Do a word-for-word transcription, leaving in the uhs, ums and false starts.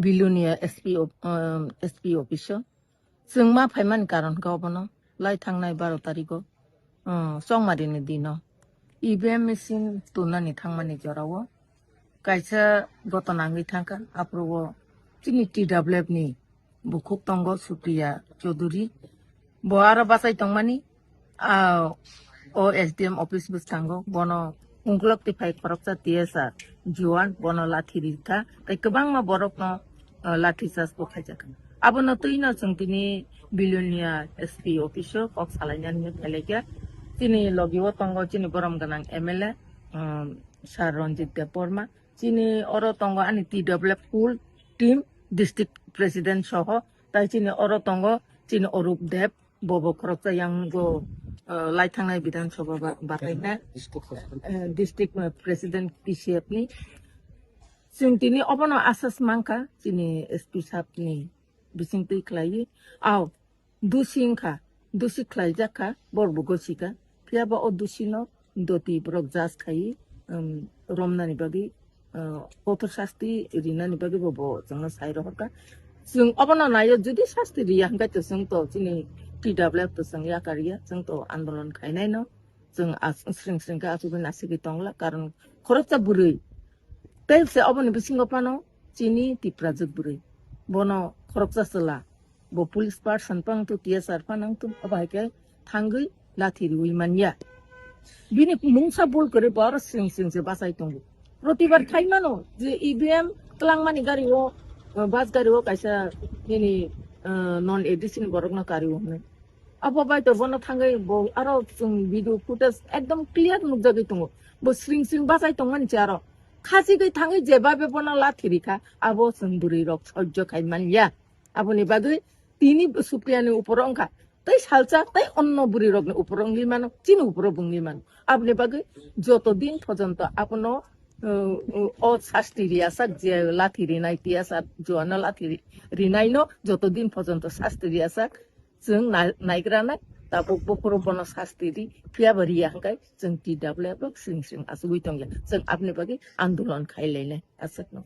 Bilonia S P o-, um, S P office o. Chwng ma phaimani karon khe obono lai thangnai baro tarikh o, um, chongmari ni dino E V M machine turnani thangmani jorao kaisa gotona wngwi thangkha. Aphuru o chini T W F ni bukhuk tongo Supriya Chaudhary. Bo aro bachai tongmani, ah, o S D M office bwskango bono ungkulok tiphai khoroksa T S R juan bono lathi rikha, tei kwbangma borokno, ah, lathi charge bo khaijakha. Abono twino chwng tini Bilonia S P office o kok salainani phailaikia. Chini logi o tongo chini borom gwnang M L A, um, Sir Ranjit Debbarma. Chini oro tongo ani T W F full team, district president soho. Tai chini oro tongo chini Orup Deb, bobo khoroksa yang go, uh, lai thangnai Bidhan Sabha ba-, batai na, uh, district, uh, president T C F ni. Chwng tini obono asas mankha chini S P sahab ni bising twi khlaiwi. Au, dusi wngkha, dusi khlaijak kha, borok bo gosika. Phiya ba o dusi no doti borok judge khai, um, romnani bagwi, uh, kotor sasti rinani bagwi bo, bo chwngno sai rohorkha. Chwng obono naio, jodi sasti riya hwnkhe to chwng to chini T W F to chwng yakar ya, chwng to andolon khainai no. Chwng as-, sring sring khe asugwi nasigwi tongla, karon khoroksa bwrwi. Tei se oboni bisingo phano chini Tiprajwk bwrwi. Bono khoroksa chwla. Bo police person phano tong, T S R phano tong, abo hai khe thangwi lathi riwi manya. Bini mungsa bul kwrwi bo aro sring sring se bachai tongo. Protibar khai mano je E V M twlangmani gari o, uh, bus gari o kaisa nini, uh, non A D C ni borokno kari o hwnwi. Abo bai to bono thangwi bo aro chwng video footage ekdom clear nukjagwi tongo. Bo sring sring bachai tongmani se aro. Khachigwi thangwi jebabe bono lathi rikha, abo chwng bwrwi rok sojjo khai manya. Aboni bagwi tini Supriya ni uporo wngkha. Tei salsa, tei onno bwrwi rokni uporo wngwi mano, chini uporo bo wngwi mano. Aboni bagwi joto din porjonto abono, uh, uh, o sasti riyasak je lathi rinai, T S R juano lathi ri-, rinai no joto din porjonto sasti riyasak, chwng na-, naigra nai, tabuk buphuru bono sasti ri, phiya ba riya hwnkhe chwng T W F rok sring sring achugwi tongya. Chwng aboni bagwi andolon khai lainai, aswk no.